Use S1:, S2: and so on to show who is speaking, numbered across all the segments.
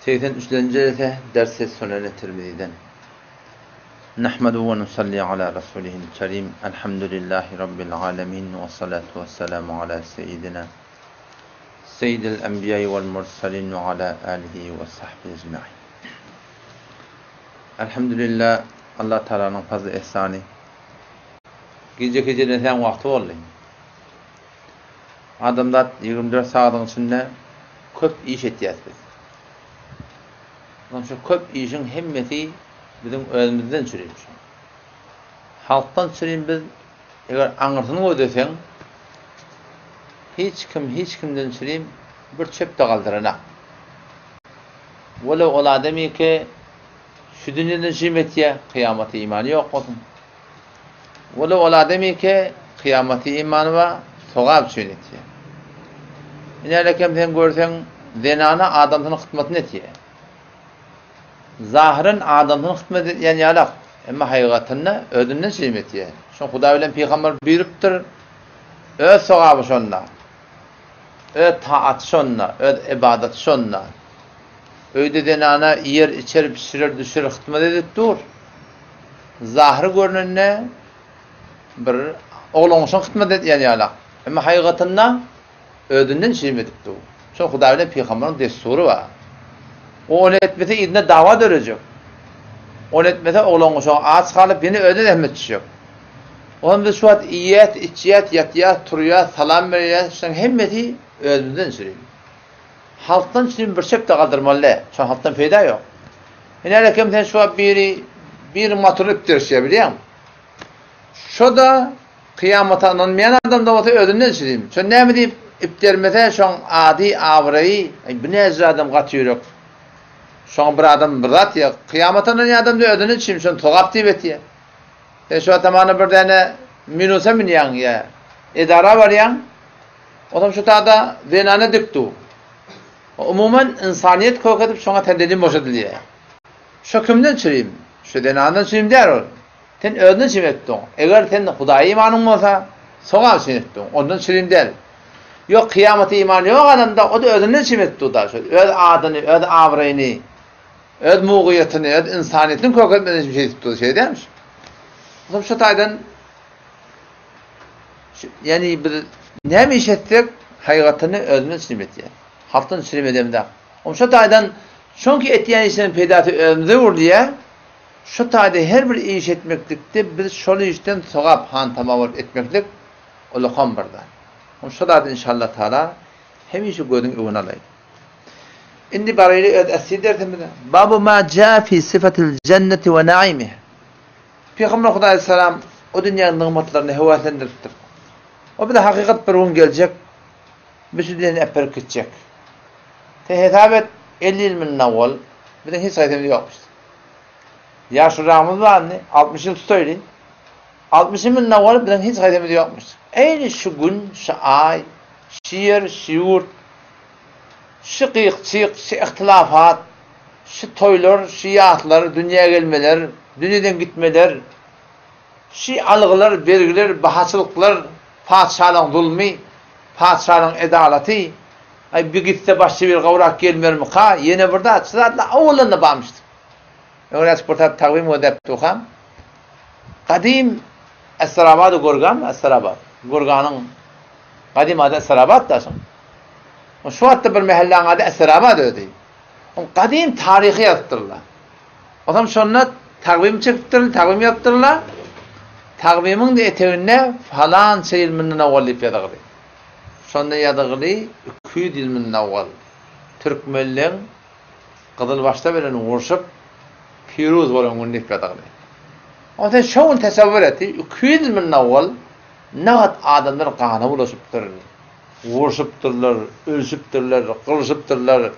S1: 83-nji jelse Dersi Suneni Tirmiziden. Nahmedu we nusalli ala rasulihil kerim. Elhamdülillahi rabbil alamin we salatu wesselamu ala seyyidina seyyidil enbiýa we'l murselin we ala alihi we sahbihi ecmaîn. Elhamdülillah Allah Taalanyň fazly ihsany. Gijeki jelesäň wagty boldy. Adamzat 24 sagadyň içinde köp iş etýäs biz. Ondan şu köp işiň hemmesi biziň özümizden çürim şu. Halkdan çürim biz eger aňyrsyny gözleseň hiç kim hiç kimden çürim bir çöp-de galdyranak. Welew ol adamyky şu dünýeden çürim etýä, kyýamata imany ýok bolsun. Welew ol adamyky kyýamata imany bar, sogap üçin etýä. Inälekem sen görseň zenana adamsynyň hytmatyny etýä. Zahyran adamsynyň hytmat edýän ýalak, emma hakygatynda özünden çilim etýä. Şoň Hudaý bilen pygamber buýrupdyr, öz sogaby şonda. Öz taaty şonda, öz ybadaty şonda. Öýde zenana iýer, içer, bişirer, düşürer, hytmat edip dur. Zahyry görnende bir oglanşyň hytmat edýän ýalak. Emma hakygatynda özünden çilim edip dur. Şol Hudaý bilen pygamberiň dessury bar. O ony etmese yzynda dawa dörejek. Ony etmese oglan-uşagy aç galyp ýene özüne zähmet düşjek. Onam biz şu wagt iýýäs, içýäs, ýatýas, turýas, salam berýäs, şularyň hemmesi özümizden çürim. Halkdan çürim bir çöp-de galdyrmaly däl. Şol halkdan peýda ýok. Ine kem sen şu wagt biri biriniň motoryny üpderişýär bilýäňmi? Şo-da Kyýamata ynanmaýan adam-da bolsa özünden çürim. Şo näme diýip üpdermese şoň ady, abraýy, aý bu näjür adam gaty ýürek. Şoňa bir adam bir zat diýýär. Kyýamata ynanýan adam-da özünden çürim şony sogap diýip etýär. Sen şu atamana bir däne minusa münýäň ýa edara barýaň, otam şu tada zenana dik dur. Umuman ynsanyýet kök edip şoňa tendelim boşadylýar. Şo kimden çürim? Şu zenandan çürim däl ol. Sen özünden çürim etdiň. Eger sen Hudaýa imanyň bolsa, sogap üçin etdiň. Ondan çürim däl. Ýok, kyýamata imany ýok adamda, o-da özünden çürim etdi da. Şo öz adyny, öz abraýyny, Öz mugyýetini, öz ynsanyýetini kök etmeden hiç bir şey edip dur, şeý dälmi? Onsoň şu taýdan ýani biz näme iş etsek, haýgatyny özümiz üçin etýär. Halkdan üçin edemizok. Onsoň şu taýdan şoňki etýän işleriň peýdasy özümize öwrülýär. Şu taýda her bir iş etmeklikde biz şol işden sogap hantama bolup etmeklik ulakam bir zat. Onsoň şu zady inşallah taala hemişe gözüň öňüne alaýyn. Indi baraýly öz äsli dersimize. Babu ma jaa fi syfatil jenneti we naimiha. Pygamber Hudaý aleyhissalam o dünýäniň nygmatlaryny höweslendiripdir. O bize hakykat bir gün geljek, biz şu dünýäni äpberip gitjek. Sen hesap et, 50 ýyl mundan owal biziň hiç haýsymyz ýokmyş. Ýaşulramyz bar indi, 60 ýyl tutaýly. 60 ýyl mundan owal biziň hiç haýsymyz ýokmyş. Eýni şu gün, şu aý, şu ýer, şu ýurt, Şu gyk-çyk, şu yhtylafat, şu toýlar, şu ýaslar, dünýä gelmeler, dünýeden gitmeler, şu algylar, bergiler, bahaçylyklar, patyşalaň zulmy, patyşalaň edalaty, aý, bi gitse başga biri gowrak gelmermika, ýene bir zat, şu zatlar owaldan-da barmyşdyr. Öňräçik bir zat tagwym gözläp durkam, gadym Astrabady Gurganmy, Astrabat, Gurganyň gadym ady Astrabat daşyň. Şu wagtda bir mähelläň ady Eserabat özi. Oň gadym taryhy ýazypdyrlar. Otam şonda tagwym çekipdirler, tagwym ýazypdyrlar. Tagwymyň eteginde falança ýyl mundan owal diýip ýazylgy. Şonda ýazylgy 200 ýyl mundan owal. Türkmenleň Gyzylbaşlar bilen urşup piruz bolan gün diýip ýazylgy. Onda sen şo gün tesewür et, 200 ýyl mundan owal nagat adamlar gana bulaşypdyr. Urşupdyrlar, ölşüpdirler, gylyşypdyrlar.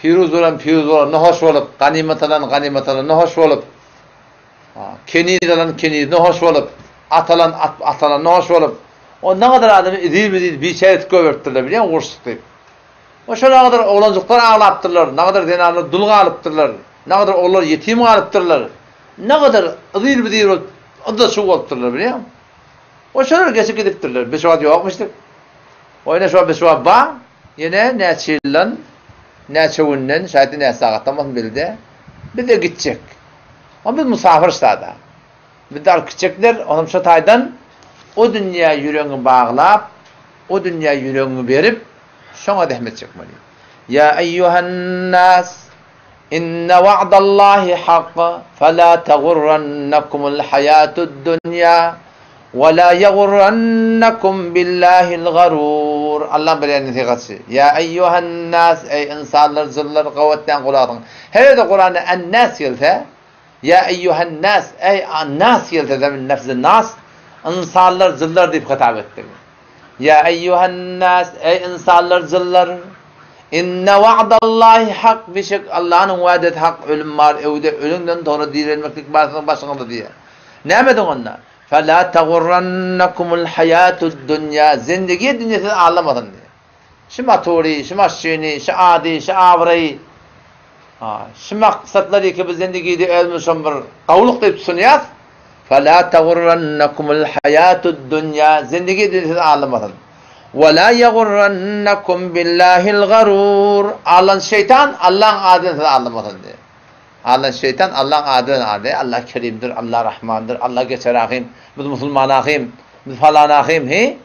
S1: Piruz bolan piruz bolanyna hoş bolup, ganymat alan ganymat alanyna hoş bolup, keniz alan kenizine hoş bolup, at alan at, at alanyna hoş bolup, o nagadar adamy izil-mizil biçäre etip goýberipdirler, bilýäňmi, urşup diýip. O şo nagadar oglanjyklar aglapdyrlar, nagadar zenanlar dul galypdyrlar, nagadar ogullar ýetim galypdyrlar, nagadar yzyl-bizil bolup, yzda-çuw bolupdyrlar, bilýäňmi? O şolar geçip gidipdirler. Biz şu wagt ýokmuşdyk. O ine şu wagt biz şu wagt bar. Ýene näçe ýyldan? näçe günden, şaýat näçe sagatdan bolsun belli-dä, biz-de gitjek. Onda biz musafir sada. Bizde alyp gitjekler, onam şo taýdan o dünýä ýüregiňi baglap, o dünýä ýüregiňi berip, şoňa zähmet çekmeli. Ýa eýýuhen-nas, inne wa'dallahi hak, fela tegurrannakumul haýatud-dunýa, we la ýegurrannakum billahil garur. Allaň berýän nesihaty. Ýa eýýuhen-nas, eý ynsanlar, jynlar, gabatlaň gulagyňy. Her ýerde Kuranda en-nas gelse, Ýa eýýuhen-nas, eý, nas gelse zemin lefzi nas, ynsanlar, jynlar diýip hitap etdi. Ýa eýýuhen-nas, eý, ynsanlar, jynlar, inne wa'dallahi hak, bişek Allanyň wa'desi hak, ölüm bar, öwde, ölüňden soňra direlmeklik bar siziň başyňyzda diýýär. Näme ediň onda? Fela tagurrannakumul haýatud-dunýa, zindigi dünýe sizi aldamasyn diýýär. Şu motory, şu maşyny, şu ady, şu abraýy, şu maksatlary ki biz zendigide özümiz şon bir gowluk diýip tutunýas. Fela tagurrannakumul haýatud dunýa, zindigi dünýe sizi aldamasyn. We la ýagurrannakum billahil garur, aldan şeýtan Allaň ady bilen sizi aldamasyn diýýär. Aldan şeýtan Allaň ady bilen aldaýar, Allah Kerimdir, Allah Rahmandyr, Allah geçer ahym, biz musulman ahym, biz falan ahym, hi?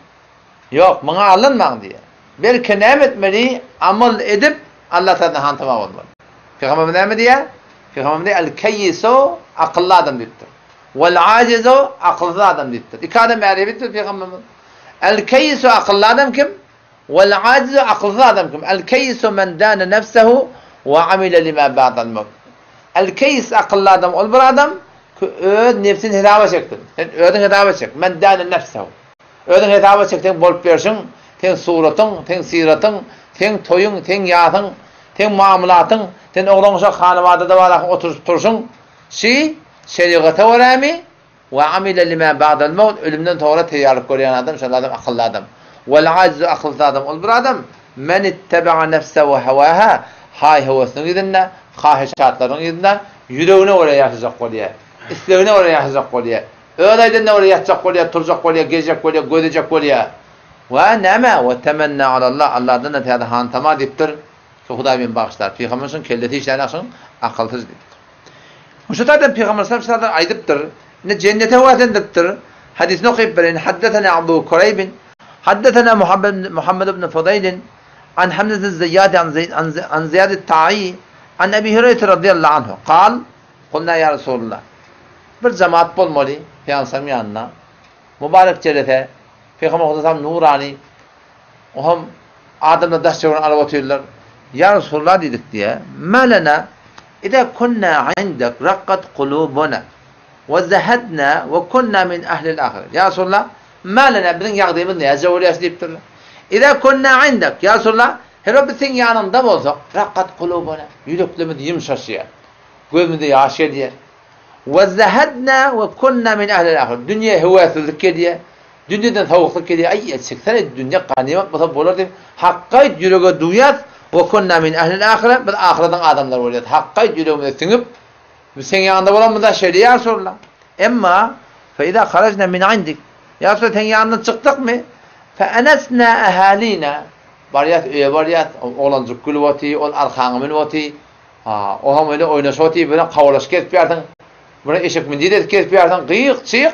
S1: Ýok, muňa aldanmaň diýýär. Belki näme etmeli? Amal edip, Allah tarapyndan hantama bolmaly. Pygamberimiz näme diýýär? Pygamberimiz diýýär, El-keýisu akylly adam diýipdir. Wal-ajizu akylsyz adam diýipdir. Iki adam bäri diýipdir Pygamberimiz. El-keýisu akylly adam kim? Wal-ajizu akylsyz adam kim? El-keýisu men dana nefsehu we amile lima ba'dal mewt. El-keýis akylly adam ol bir adam ki öz nebsini hesaba çeksin. Sen özüň hesaba çek. Men dana nefsehu. Özüň hesaba çekseň bolup berşiň, seň suratyň, seň syratyň, seň toýuň, seň ýasyň, seň muamylatyň, sen oglan-uşak hanabadada barakyň oturyşyp-turşuň, şi şerigata görämi? Ve amile lima ba'del mewt, ölümden soňra teýýarlyk görýän adam, şol adam akylly adam. Vel ajizu akylsyz adam ol bir adam, men itteba'a nefsehu hewaha, haý-höwesiniň yzynda, hahyşatlarynyň yzynda, ýüregine görä ýaşajak bolýar, islegine görä ýaşajak bolýar. Öz aýdanyna görä ýatjak bolýar, turjak bolýar, gezjek bolýar, gözlejek bolýar. We näme? We temennä alallah, Allahdan-da täze hantama diýipdir. Ki Hudaý meni bagyşlar. Pygamber şuň kellesi işlän şuň akylsyz diýipdir. Şu taýdan Pygamber sallallahu aleyhi ve sellem aýdypdyr. Indi jennete höweslendiripdir. Hadysny okyp bereýin. Haddesena Abu Kureýbin, haddesena Muhammed Muhammed ibn Fudaýlin, an Hamza Zeýýad an Zeýd an Ziýad et-Taýy, an Ebi Hüreýre radiyallahu anhu. Kal, Kulna ýa Resulallah. Bir jemaat bolmaly Pygamberimiziň ýanynda. Mübarek jelese, Pygamber Hususam nurany, o hem adamlar daş çöwrüni alyp otyrlar. Ýa Resulallah diýdik diýe, Ma lena iza kunna indek rakkat kulubuna we zahadna we kunna min ahlil ahiret. Ýa Resulallah, ma lena biziň ýagdaýymyz näce bolýar diýipdirler. Iza kunna indek, ýa Resulallah, her bir biz seň ýanyňda bolsak, rakkat kulubuna, ýüreklerimiz ýumşaşýar. Gözümize ýaş gelýär. We zahadna we kunna min ahlil ahiret. Dünýä höwesizlik gelýär. Dünýeden sowuklyk gelýär. Aý, çeksene dünýe ganymat bolsa bolar diýip, hakgaýt ýürege duýas. We kunna min ahlil ahiret. Biz ahyretiň adamlary bolýas. Hakgaýt ýüregimize siňip, biz seň ýanyňda bolanymyzda şeýle ýa Resulallah. Emma fe iza harajna min indik. Ýa Resulallah seň ýanyňdan çykdykmy? Fe enesna ahalina. Barýas öýe barýas, oglanjyk gülüp otyr, ol arkaňa münüp otyr. Ha, o hem öyle oýnaşyp otyr, bilen kawalaşyp gezip ýarsyň. Buna eşek mündir edip gezip ýarsyň, gyýyk, çyk.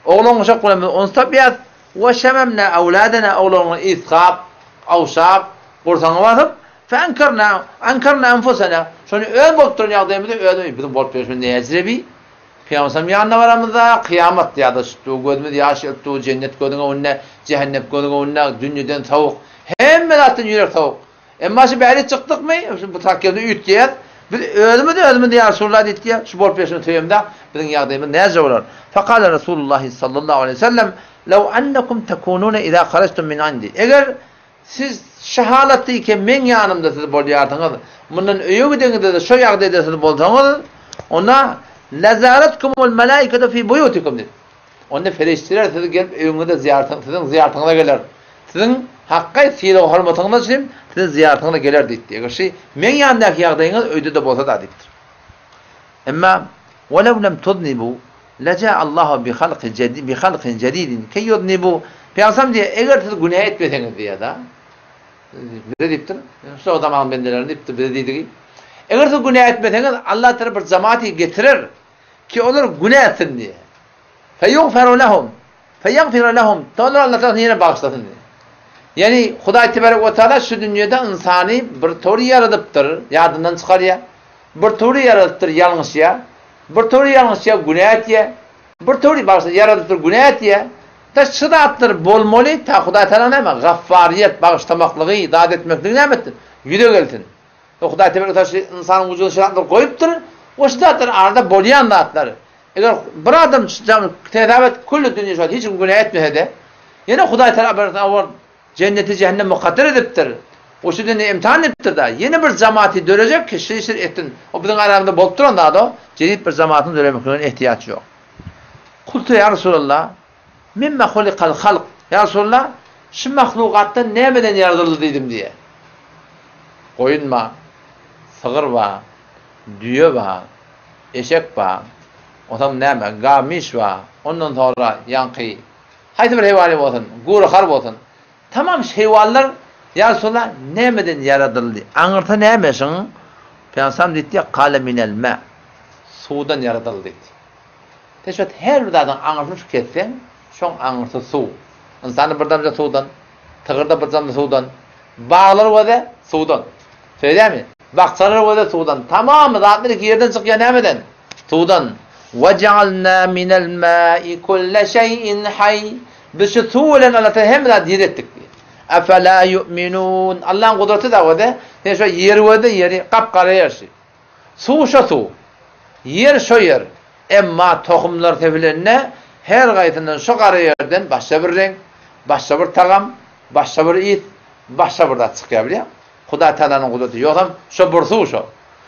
S1: Oglan uşak bilen biz ons tapýas. We şememna awladana oglanly ysgap, awşap, gursagyňa basyp, fe ankarna, ankarna anfusana. Şony öz bolup duran ýagdaýymyzy özümiz biziň bolup ýörşümiz näjire bi? Pygamberimiz ýanyna baramyzda kyýamat ýadaşyp dur, gözümiz ýaş gelip dur, jennet gözüň öňünde, jähennem gözüň önünde, dünýeden sowuk. Hemme zatdan ýürek sowuk. Emma şu bäri çykdykmy, şu bu takýada üýtgeýär. Biz özümiz özümiz ýa Resulullah diýdik, şu bolup ýörşüni söýemde biziň ýagdaýymyz näce bolar? Fekale Resulullah sallallahu aleýhi we sellem, Lew ennekum tekunune iza harajtum min indi. Eger siz şu halatda iken meň ýanymda siz bolýarsyňyz, mundan öýe gideňizde-de şu ýagdaýda siz bolsaňyz, onda lezaretkumul melaiketu fi buýutikum diýdi. Onda perişdeler sizi gelip öýüňize zyýartyň, siziň zyýartyňyza geler. Siziň hakgaý sylag-hormatyňyz üçin siziň zyýartyňyza geler diýipdi. Eger şi meň ýanymdaky ýagdaýyňyz öýde-de bolsa-da diýipdir. Emma welew lem tuznibu lejaa Allahu bi halqi jedi bi halqin jedidin key yuznibu. Pygamberimiz diýýär, eger siz günä etmeseňiz diýýär-de. Bize diýipdir. Şu zamanyň bendelerine diýipdir, bize diýdigi. Eger siz günä etmeseňiz, Allah Teala bir jamaty getirer ki olar günä etsin diýe. Feýugferu lehum. Feýagfira lehum. Olar Allah Teala ýene bagyşlasyn diýe. Ýani Hudaý tebarek we taala şu dünýede ynsany bir tory ýaradypdyr, ýadyndan çykarýar. Bir tory ýaradypdyr, ýalňyşýar. Bir tory ýalňyşýar, günä etýär. Bir tory bagyşla ýaradypdyr, günä etýär. Da şu zatlar bolmaly, ta Hudaý Teala näme? Gaffaryýet, bagyşlamaklygy, zat etmekligi näme etsin? Ýüze gelsin. O Hudaý tebarek we taala şu ynsanyň wujudyna şu zatlar goýupdyr. O şu zatlar arada bolýan zatlar. Eger bir adam tesabat külli dünýe şu hiç kim günä etmese-de, ýene Hudaý Teala bir awal jenneti jähennem mukadder edipdir. O şu dünýe imtihan edipdir-de, ýene bir jamaty dörejek ki, şu işleri etsin. O biziň aramyzda bolup duran zat o. Jedid bir jamatyň döremekligine ehtiýaç ýok. Kultu ýa Resulallah, mimma hulikal halk? Ýa Resulallah, şu mahlugatdan nämeden ýaradyldy diýdim diýýär. Goýun bar, sygyr bar, düýe bar, eşek bar, onsoň näme, gamyş bar, ondan soňra ýaňky haýsy bir heýwany bolsun, gury har bolsun, tamam heýwanlar ýa Resulallah nämeden ýaradyldy? Aňyrsy näme şuň? Pygamberimiz diýdi, Kale minel me, suwdan ýaradyldy diýdi. Sen şu wagt her bir zadyň aňyrsyny şu kesseň, şoň aňyrsy suw. Ynsanda bir damja suwdan, tygyrda bir damja suwdan, baglar göze suwdan. Şeýdämi? Bakjalar göze suwdan. Tamamy zatlar iki ýerden çykýar nämeden? Suwdan. Ve cealna minel ma'i kulle şey'in hay. Biz şu suw bilen Allah Teala hemme zady diri etdik diýýär. Efela yu'minun. Allah'ın gudraty da göze. Sen şu ýeri göze ýeri gap-gara ýer şu. Suw şo suw. Ýer şo ýer. Emma tohumlar sepilende her gaýsyndan şo gara ýerden başga bir reňk, başga bir tagam, başga bir ys, başga bir zat çykýar bilýäňmi? Hudaý Tagalanyň gudraty. Ýogsam şo bir suw şo.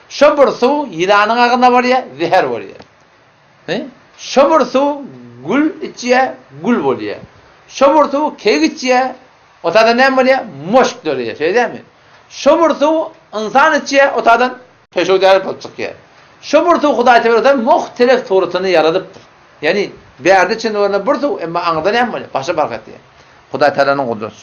S1: Şo bir suw ýylanyň agzyna barýar, zäher bolýar. He? Şo bir suw gül içýär, gül bolýar. Şo bir suw kek içýär, o taýdan näme bolýar? Moşk döreýär. Şeýle dälmi? Şo bir suw ynsan içýär, o taýdan peşew däl bolup çykýar. Şo bir suw Hudaý tebarek muhtelif suratyny ýaradypdyr. Ýagny bärde içen bolanda bir suw, emma aňyrda näme bolýar? Başga parh etýär. Hudaý Tagalanyň gudraty.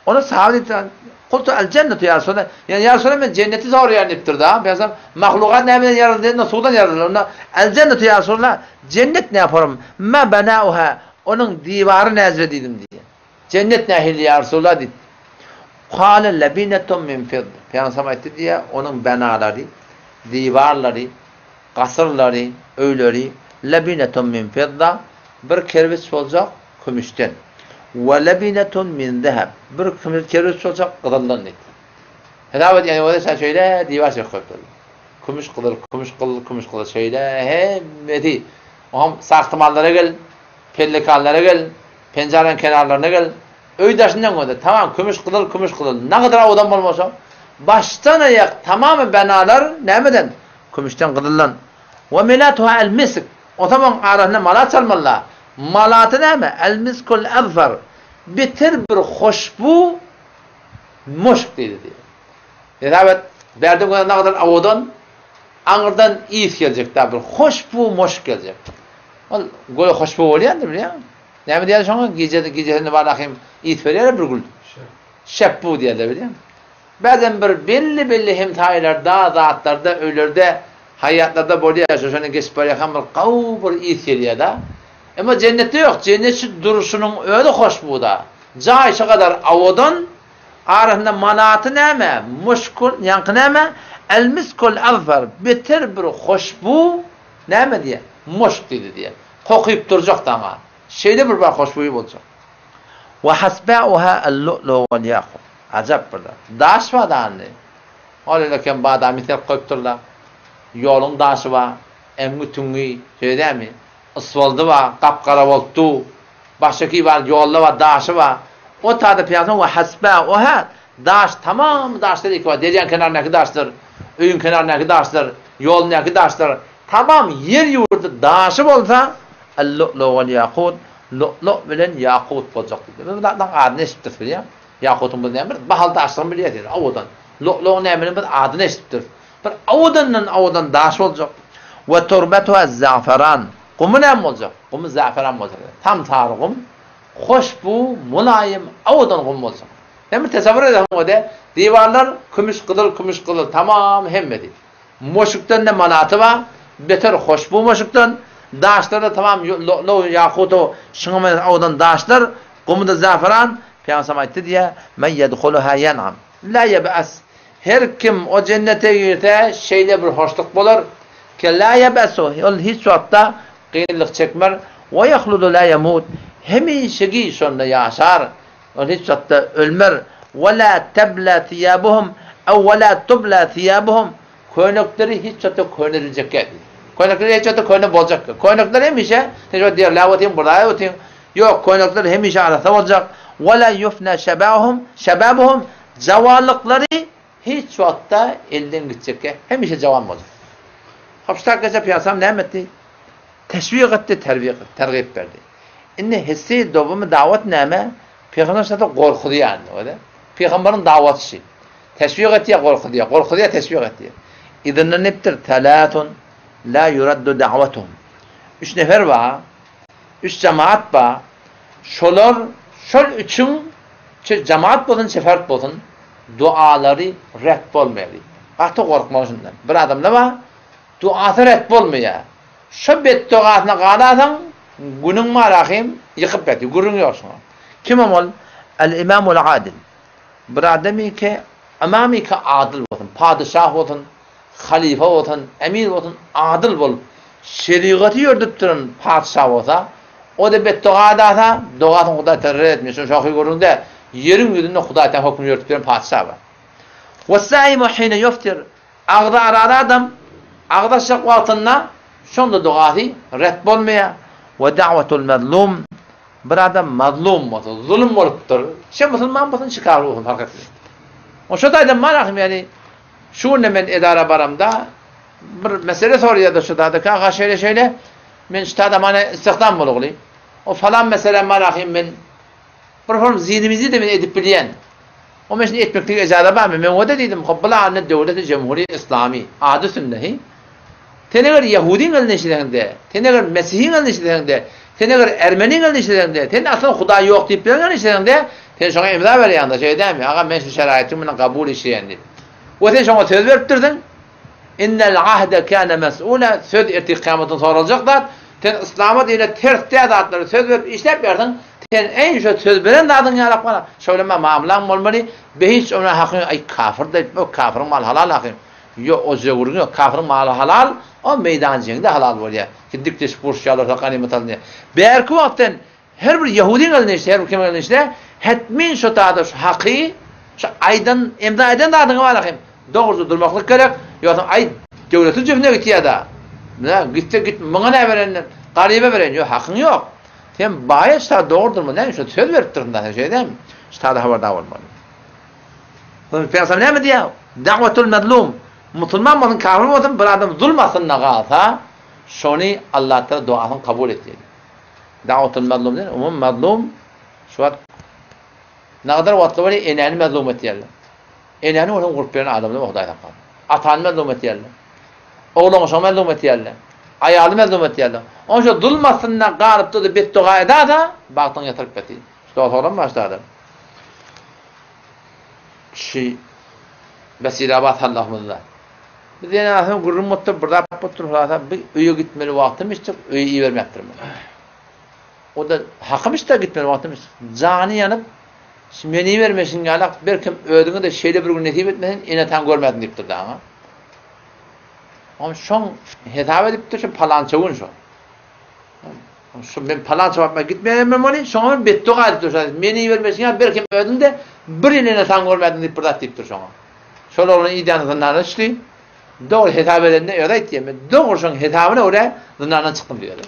S1: Ony sahabe diýipdir, Kultu el jennetu ýa Resulallah. Ýagny ýa Resulallah men jenneti soraýan diýipdir da. Peygamber mahlugat nämeden ýaraldy diýende suwdan ýaraldy. Onda el jennetu ýa Resulallah, jennet näme form? Ma banauha? Onuň diwary näzire diýdim diýýär. Jennet nähili ýa Resulallah diýdi. Kale labinatun min fidd. Peygamber aýtdy diýýär, onuň banalary, diwarlary, gasyrlary, öýleri labinatun min fidda, bir kerpiç boljak kümüşden. We labinatun min zeheb, bir kerpiç boljak gyzyldan diýdi. Hesap et, ýani bolsa sen şeýle diwar çekip goýupdyrlar. Kümüş gyzyl, kümüş gyzyl, kümüş gyzyl şeýle hemmesi. Oňam sahtymanlara gel, pellekanlara gel, penjareň kenarlaryna gel. Öý daşyndan görde, tamam kümüş gyzyl, kümüş gyzyl. Nagadar owadan bolmasa, başdan aýak tamamy binalar nämeden? Kümüşden gyzyldan. We melatuha el misk. Onsoň oň arasynda malat çalmalyda. Malaty näme? El miskul azfar. Beter bir hoşbu muşk diýdi diýýär. Hesap et, bärden gören nagadar owadan, aňyrdan ys geljek da bir hoşbu muşk geljek. Ol göýä hoşbu bolýandyr bilýäňmi? Näme diýýärler şoňa? Gije gijesinde bar ahim ys berýär bir gül. Şepbu diýýärler bilýäňmi? Bäzem bir belli-belli hemsaýalarda, zatlarda, öýlerde, haýatlarda bolýar, şo şondan geçip barýarkam bir gawy bir ys gelýär-de. Emma jennetde ýok, jennet şu durşunyň özi hoşbu-da. Jaý şo gadar owadan, arasynda manaty näme, muşkul, ýaňky näme, el-miskul azfar, beter bir hoşbu näme diýýär, muşk diýdi diýýär. Kokyp durjak daňa. Şeýle bir bar hoşboýy boljak. Wa hasba'uha al-lu'lu wal yaqut. Ajap bir zat. Daş bar dany. Ol ýerde badamy serip goýupdyrlar. Ýoluň daşy bar. Emgi tüňňi, şeýle dälmi? Ysboldy bar, gap-gara bolupdy. Başga bar, ýolda bar, daşy bar. O tada pyýasyň wa hasba'uha daş tamam daşlar iki bar. Derýaň kenaryndaky daşlar, öýüň kenaryndaky daşlar, ýolundaky daşlar. Tamam ýer ýurdy daşy bolsa, al-lu'lu wal yaqut, lu'lu bilen ýakut boljak diýdi. Biz bu zatlaryň adyny eşidipdiris bilýäňmi? Ýakutyň biz näme bir bahaly daşdygyny bilýäris ýöne owadan. Lu'lugyň nämedigini biz adyny eşidipdiris. Bir owadandan owadan daş boljak. We turbetuha za'feran. Gumy näme boljak? Gumy za'feran boljak. Tam sary gum, hoşbu, mulaýym, owadan gum boljak. Sen bir tesawwur edäň ode, diwarlar kümüş gyzyl, kümüş gyzyl, tamam hemmesi. Moşukdan-da manaty bar, beter hoşbu moşukdan, daşlar-da tamam lo'lo, ýakuto, şuňa meňzeş owadan daşlar, gumy-da zaferan, Pygamberimiz aýtdy diýýär, Men ýedhuluha ýen'am, la ýeb'as. Her kim o jennete girse, şeýle bir hoşluk bolar, ki la ýeb'asu, ol hiç wagtda kynlyk çekmer, we ýahludu la ýemut, hemişegi şonda ýaşar, Ol hiç wagtda ölmer. Ve la tebla thiyabuhum ew ve la tubla thiyabuhum Köýnekleri hiç wagtda köneliljek däl. Köýnekleri hiç wagtda köne boljak däl. Köýnekler hemişe, sen şo derläp otyň, burlaýyp otyň. Ýok, köýnekler hemişe arassa boljak. Ve la yufna şebahum, şebabuhum Jawanlyklary hiç wagtda elden gitjek däl. Hemişe jawan boljak. Hop, şu takgaça Pygamberimiz näme etdi? Teşwik etdi, tergip berdi. Indi hissi dowamy dawat näme? Pygamber şada gorkuzýar indi öyle. Pygamberiň dawatçy. Teşwik etýär, gorkuzýar. Gorkuzýar, teşwik etýär. Yzyndan nepdir? Talatun la yuraddu da'watuhum. Üç nefer bar, üç jemaat bar. Şolar şol üçüň jemaat bolsun, şefert bolsun, dualary ret bolmaýar diýip. Gaty gorkmaly şundan. Bir adamda bar, duasy ret bolmaýar. Şo betdogasyna galasaň, günüň bar ahym, ýykyp ýatyr, gürrüň ýok şoňa. Kimem ol? El-imamul adil. Bir adamyky, ymamyky adyl bolsun, padyşah bolsun, halyfa bolsun, emir bolsun, adyl bolup, şerigaty ýördüp duran patyşa bolsa, o-da betdoga edasa, dogasyny Hudaý Tagala ret etmeýär. Şuny şohy gürrüňde, ýeriň ýüzünde Hudaý Tagala höküm ýördüp duran patyşa bar. Wes-saimu hine ýuftir. Agzy arada adam agyz açjak wagtynda şonda dogasy ret bolmaýar. We da'watul mazlum bir adam mazlum bolsa, zulum bolupdyr. Şe musulman bolsun, şe kafir bolsun fark etmeýär. O şo taýdan bar ahym ýani şu günde men edara baramda bir mesele soraýardy şu taýda kaka şeýle şeýle men şu taýda mana istihdam bolugly. O falan meselem bar ahym men bir form zinimizi de men edip bilýän. O men şuny etmeklige ejaza barmy? Men oda diýdim, hop bula anne döwleti jemhuri islami, ady üstünde hi. Sen eger ýahudyň elinde işleseňde, sen eger mesihiň elinde işleseňde, sen eger ermeniň elinde işleseňde, sen aslynda hudaý ýok diýip bilen elinde işleseňde, sen şoňa imza berýäňde, şeýle dälmi? Aga men şu şeraýatyň bilen kabul işleýän diýip. We sen şoňa söz beripdirsiň. Innel ahde kâne mes'ûlâ, söz ertir kyýamatda soraljak zat. Sen yslama dine ters däl zatlary söz berip işläp ýörsiň, sen eý şo söz beren zadyň ýalak bana, şo bilen maň mamlaň bolmaly, behiç ona hakyň aý kafir diýip, o kafiriň maly halal ahym. Ýok o zöwrüň ýok, kafiriň maly halal, o meýdan jeňde halal bolýar. Ki dikleşip uruşýarlar ganymat alynýar. Bärki wagt sen Her bir ýahudyň eline işle, her bir kimiň eline işle, hetmin şo tada şu haky, şu aýdan, emza eden zadyňy bar ahym, dogruja durmaklyk gerek, ýogsam aý, döwletiň jübüne gitýär-da. Nä, gitse git, muňa nä berendir, garyba bereýin, ýok, hakyň ýok. Sen baýa şu tada dogry durma, näme üçin söz berip dursuň da sen, şeýle dälmi? Şu tada habardar bolmaly. Soň Pygamber näme diýýär? Da'watul mazlum. Musulman bolsun, kafir bolsun, bir adam zulm astynda galsa, şony Allah Taala duasyny kabul etýär. Da'watul mazlum diýen umumy mazlum şu wagt nagadar wagtlar bolýar enäni mazlum etýärler. Enäni bolsa gurup beren adamlar bar Hudaý saklasyn. Atany mazlum etýärler. Oglan şoňa mazlum etýärler. Aýaly mazlum etýärler. Onuň şu zulm astynda galyp durdy betdoga edasa bagtyň ýatyryp beti. Şu dost oglan başlady. Şu Besirabat Allahymyzda. Biz ýene aslynda gürrüň bolupdyr, bir zat bolupdyr, hulasa bir öýe gitmeli wagtym içdik, öýe ibermäpdir meni. O-da hakym içdi gitmeli wagtym içdik. Jany ýanyp, şu meni ibermeşiň ýalak, belkem özüňe-de şeýle bir gün nesip etmesin, ene-ataňy görmäsiň diýipdir daňa. Oňa şoň hesap edipdir, şu palança gün şo. Şu men palança wagt men gitmeýän welin, şoňa bir betdoga edipdir şo. Meni ibermeşiň ýaly, belkem özüň-de bir ýyl ene-ataňy görmäsiň diýip bir zat diýipdir şoňa. Şol oglan idäni zyndana düşdi. Dogry hesap edende özi aýtýar, men dogry şoň hesabyna görä zyndandan çykdym diýýär.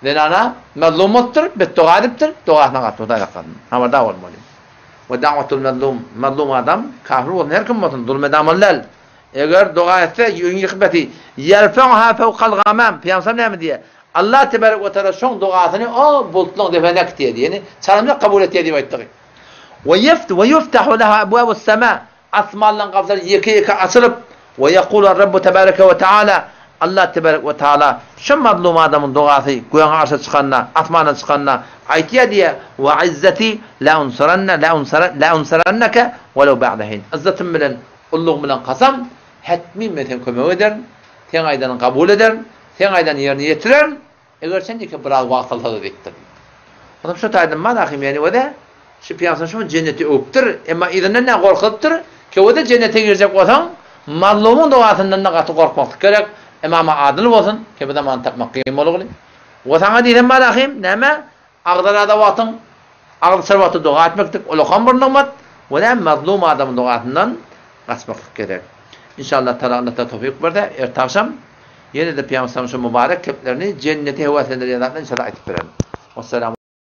S1: Zenana mazlum bolupdyr, betdoga edipdir, dogasyna gaty Hudaý saklasyn. Habardar bolmaly. We da'watul mazlum, mazlum adam, kafir bolsun, her kim bolsun, zulum eden bolmaly däl. Eger doga etse, ýüň ýykyp eti, ýerfe'uha fewkal gamam, Pygamberimiz näme diýýär? Allah tebarek we teala şoň dogasyny o bulutlaryň depesine äkitýär diýýär. Ýani çalymjak kabul etýär diýip aýtdygy. We ýeft we ýuftahu leha abwabus sama, asmanlaryň gapylary ýeke-ýeke açylyp, we ýekulu Rabbu tebareke we teala, Allah tebarek we taala şu mazlum adamyň dogasy gögüň arşa çykanda, asmana çykanda aýtýar diýýär, Wa izzeti la unsuranna la unsara la unsurannaka walaw ba'da hin. Yzzatym bilen, ullugym bilen kasam, hetmi men sen kömek ederin, seň aýdanyňy kabul ederin, seň aýdanyňy ýerine ýetirerin, eger sen ýeke biraz wagt alsa-da diýipdir. Onsoň şu taýdan Malahym ýani özi şu pygamber şu jenneti öwüpdir, emma yzyndan näme gorkuzypdyr? Ki özi jennete girjek bolsaň, mazlumyň dogasyndan-da gaty gorkmaklyk gerek, emama adyl bolsun, ki bu zamany tapmak kyn bolguly. We saňa diýsem Malahym, näme? Agzalada wagtyň, agzçar wagty doga etmeklik, ulakam bir nygmat, we näme mazlum adamyň dogasyndan gaçmaklyk gerek. Inşallah Taala Allah Taala towfyk berse, erte agşam ýene-de Pygamber şu mübarek geplerini jennete höweslendirýän zatlar inşallah aýdyp bererin. Wessalam.